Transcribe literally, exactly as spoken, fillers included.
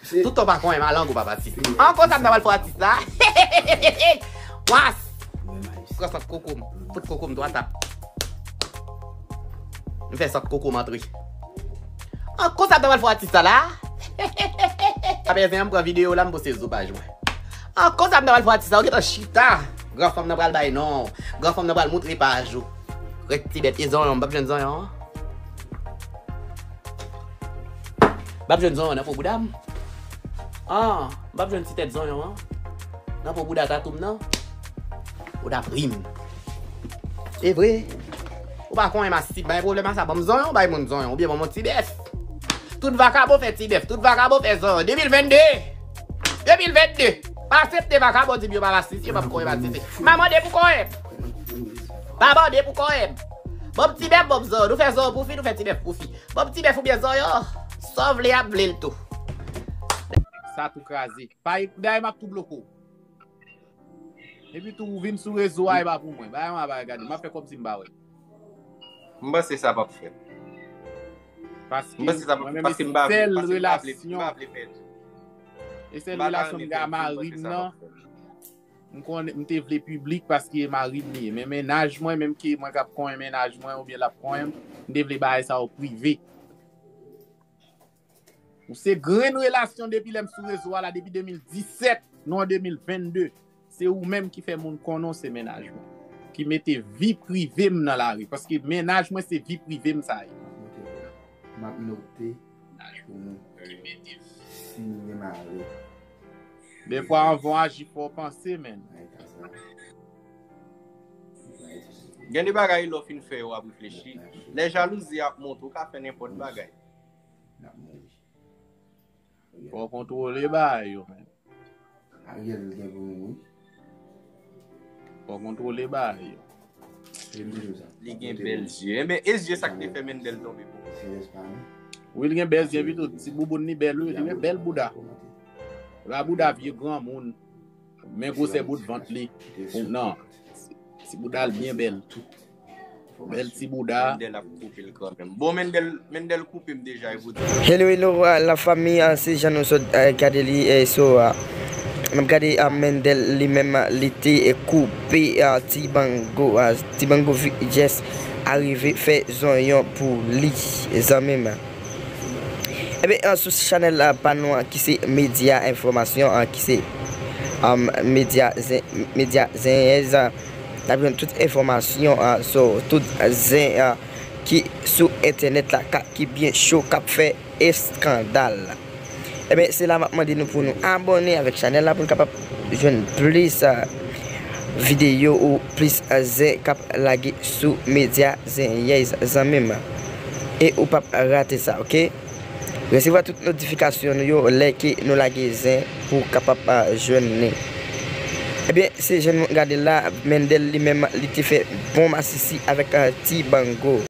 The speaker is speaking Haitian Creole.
Tout tan w pa konyen malang ou pa patisipe. Ankò sa m ta pral fè atis la. Was! Pran sòt koko m. Fout koko m twa tap. M fè sòt koko m antre. Ankò sa m ta pral fè atis la la. Apre zen an m pran videyo la m poste zo paj mwen. Ankò sa m ta pral fè atis la. Ou gentan chita. Gran fanm nan pral bay non. Gran fanm nan pral moutre paj ou. Rèt ti bèt e zanyon, m p ap jwenn zanyon an. M p ap jwenn zanyon nan po bouda m. Ah, m p ap jwenn ti tèt zanyon an nan po bouda tatou m nan. Ou t ap ri m. E vre. Ou pa konyen masisi, bay pwoblèm a sa, ban m zanyon, bay moun zanyon, oubyen ban m yon ti bèf. Tout vakabon fè ti bèf, tout vakabon fè zanyon. De mil venn de! De mil venn de! Pa aksepte vakabon di m yo pa masisi, yo p ap konyen masisi. M a mande pou konyen m. Pa mande pou konyen m. Ban m ti bèf, ban m zanyon. Nou fè zanyon pou fi, nou fè ti bèf pou fi. Ban m ti bèf oubyen zanyon. Sa w vle ap vle l tou. Sa tou kraze. Pa, dayè m ap tou bloke w. Epi tou ou vin sou rezo a, e pa pou mwen. Bagay mwen ap gade, m ap fè kòmsi m pa wè. M panse sa p ap fèt. Paske m panse sa p ap fèt, paske m pa vle, paske m pa vle, m pa vle pèdi. E sèl relasyon m gen a mari m nan, m konnen m te vle piblik paske e mari m li ye. Men mennaj mwen, menm ke mwen k ap konyen mennaj mwen oubyen l ap konyen m, m te vle bagay sa yo prive. Ou se grenn relasyon depi lè m sou rezo a la, depi de mil disèt, nou an de mil venn de. Se ou menm ki fè moun konnen w se mennaj mwen. Ki mete vi prive m nan lari. Paske mennaj mwen se vi prive m sa ye. M ap note pou nou. Si nou gen mari. Defwa anvan w aji fò w panse, menn. Gen de bagay lè w fin fè yo w ap reflechi. Lè jalouzi ap monte, ou ka fè nenpòt bagay. Fò w kontwole bagay yo, menn. Ariel gen pou mouri. Fò w kontwole bagay yo. Li gen bèl zye. Enben, e zye sa k te fè Mendel tonbe pou mwen. Wi, li gen bèl zye, wi, tou. Ti bouboun li bèl, wi. Li gen bèl bouda. E pa bouda vye granmoun. Men gwosè bout vant li. Ou nan. Ti bouda l byen bèl. Bèl ti bouda. Mendel ap koupe l kanmenm. Bon, Mendel, Mendel koupe m deja, e pou di. Hello, hello, euh, la famille, euh, se jan nou sot, euh, gade li, euh, so, euh, n ap gade, euh, Mendel li menm, euh, li te, euh, koupe, euh, ti bango, euh, ti bango vi-, just arive fè zonyon pou li, zanmi m. Ebyen, an, sou chanèl la pa nou an, ki se Medya Enfòmasyon an, ki se, um, Medya Zen, Medya Zenyèz, an, n ap jwenn tout enfòmasyon an, sou tout zen an ki sou entènèt la, ka, ki byen cho, k ap fè eskandal. Ebyen, se la m ap mande nou pou nou abòne avèk chanèl la pou nou kapab jwenn plis, a, videyo ou plis, a, zen k ap lage sou Medya Zenyèz, zanmi m. E ou p ap rate sa, oke? Resevwa tout notifikasyon nou yo lè ke nou lage zen pou w kapab, a, jwenn li. Ebyen, se jan nou gade la, Mendel li menm, li te fè bon masisi avèk, a, Ti Bango.